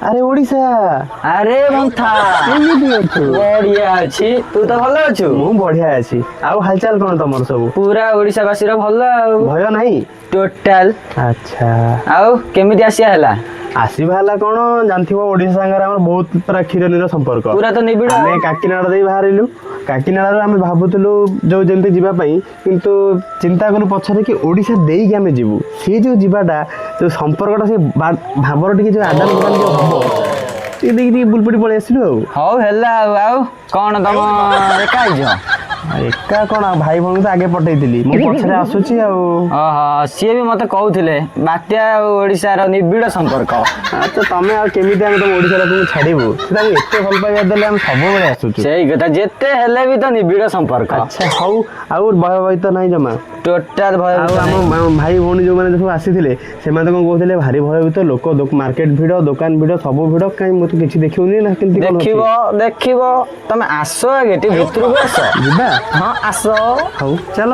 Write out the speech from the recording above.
ଆରେ ଓଡିଶା। ଆରେ ମନ୍ଥା। କେମିତି ଅଛୁ? ବଢିଆ ଅଛି, ତୁ ତ ଭଲ ଅଛୁ? ମୁଁ ବଢିଆ ଅଛି। ଆଉ ହାଲଚାଲ କଣ ତମର ସବୁ? ପୁରା ଓଡିଶାବାସୀର ଭଲ ଆଉ। ଭୟ ନାହିଁ? ଟୋଟାଲ। ଆଚ୍ଛା। ଆଉ କେମିତି ଆସିବା ହେଲା? ଆସିବା ହେଲା କଣ, ଜାଣିଥିବ ଓଡିଶା ସାଙ୍ଗରେ ଆମର ବହୁତ ପୁରା କ୍ଷୀର ନୀର ସମ୍ପର୍କ। ପୁରା ତ ନିବିଡ଼। ଆମେ କାକିନାଡା ଦେଇ ବାହାରିଲୁ। କାକିନାଡାରୁ ଆମେ ଭାବୁଥିଲୁ ଯୋଉ ଯେମିତି ଯିବା ପାଇଁ, କିନ୍ତୁ ଚିନ୍ତା କଲୁ ପଛରେ କି ଓଡିଶା ଦେଇକି ଆମେ ଯିବୁ। ସେ ଯୋଉ ଯିବାଟା, ଯୋଉ ସମ୍ପର୍କଟା, ସେ ଭାବର ଟିକେ ଯୋଉ ଆଦାନ ପ୍ରଦାନ ଯୋଉ ହବ, ଟିକେ ଦେଇକି ଟିକେ ବୁଲପଡ଼ି ପଳେଇ ଆସିଲୁ ଆଉ। ହଉ ହେଲା। ଆଉ କଣ ତମ ଏକା ଆଇଛ? ଏକା କଣ, ଆଉ ଭାଇ ଭଉଣୀ ତ ଆଗେ ପଠେଇଥିଲି, ମୁଁ ପଛରେ ଆସୁଛି ଆଉ। ଓହୋ, ସିଏ ବି ମତେ କହୁଥିଲେ ବାତ୍ୟା ଆଉ ଓଡିଶାର ନିବିଡ଼ ସମ୍ପର୍କ। ଆଚ୍ଛା, ତମେ ଆଉ କେମିତି ଆମେ ତମ ଓଡିଶା ଲୋକଙ୍କୁ ଛାଡିବୁ? ସେ ତାଙ୍କୁ ଏତେ ଭଲ ପାଇବା ଦେଲେ, ଆମେ ସବୁବେଳେ ଆସୁଛୁ। ସେଇ କଥା, ଯେତେ ହେଲେ ବି ତ ନିବିଡ଼ ସମ୍ପର୍କ। ଆଚ୍ଛା ହଉ, ଆଉ ଭୟ ତ ନାହିଁ ଜମା? ଟୋଟାଲ ଭୟ। ଆଉ ଆମ ଆମ ଭାଇ ଭଉଣୀ ଯୋଉମାନେ ସବୁ ଆସିଥିଲେ, ସେମାନେ ତ କଣ କହୁଥିଲେ, ଭାରି ଭୟଭୀତ ଲୋକ, ମାର୍କେଟ ଭିଡ, ଦୋକାନ ଭିଡ, ସବୁ ଭିଡ, କାଇଁ ମୁଁ ତ କିଛି ଦେଖିବୁନି ନା କେମିତି କଣ ଅଛି? ଦେଖିବ, ଦେଖିବ, ତମେ ଆସ ଆଗେ, ଟିକେ ଭିତରକୁ ଆସ। ଯିବା? ହଁ, ଆସ। ହଉ ଚାଲ।